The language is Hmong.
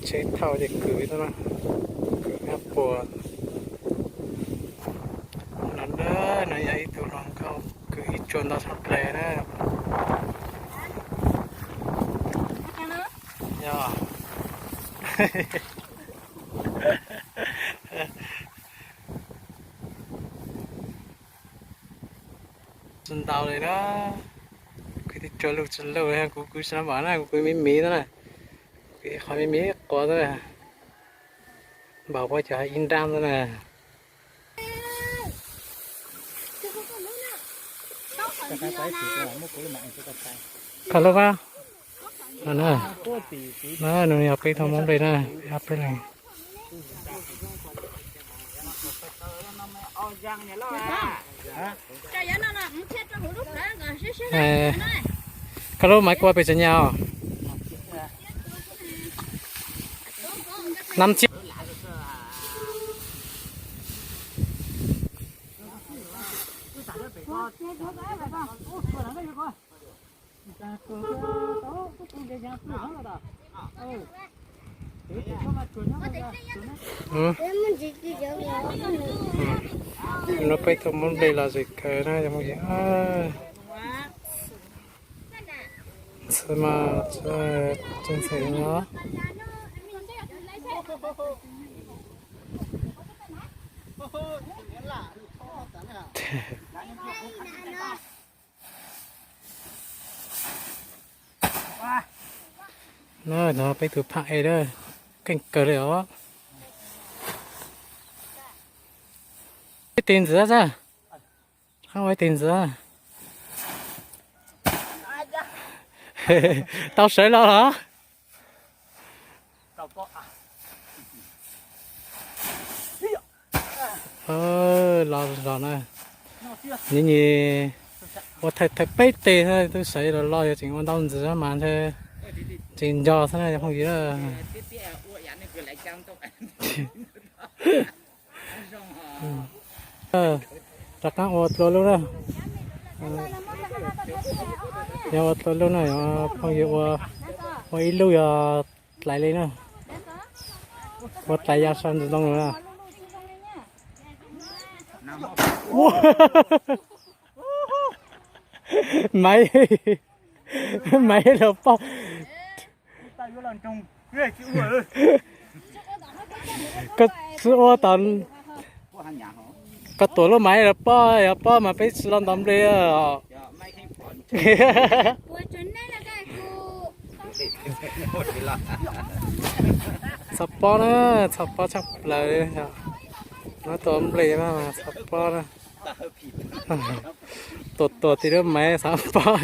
Tsheb thauj ces kwv xwb na, kwv nyuag puas. No na, no yog ib tug hluas nkauj kwv ib tsuas ntau tshaj plaws na. Yog. Tsis ntau li na. Kwv tib tsuas luj tsis luj, kuv kwv tsis npam na, kuv kwv me me na. Kwv qhov me me quav xwb na. Npam puab cov ib nrab xwb na. Qhov lub vab no na, no nws yog peb thauj mob nplej na, peb ob peb leeg. Koj lub maiv kua pes tsawg nyav os? Năm triệu. No peb thauj mob nplej los zem kawg na cov phooj ywg. Ntxhw mas tseem ntxhw no. No peb tus phaj es lawm, keej kawg li os. Ib tes ntxiv xwb, ib tes ntxiv. Tau sawv los los. Los zog na, nyias nyias ua thawj thawj peb tes xwb, twb sawv los los yog tseem ua ntau ntxiv mas ntshe tseem nco xwb na cov phooj ywg. Rov qab ua dlua lub na. Yog ua dlua lub na, yog phooj ywg ua, ua ib lub yog dlais li na. Ua dlais ya sau ntsis ntoo na. Maiv, maiv los poj. Koj tsis ua tom, koj tuam lub maiv los poj, yog poj mas peb tsis los ntov nplej. Txhob pob na, txhob pob tshaj plaws li. No tuam nplej no txhob pob na. Tuam tuam tim lub maiv txhob pob.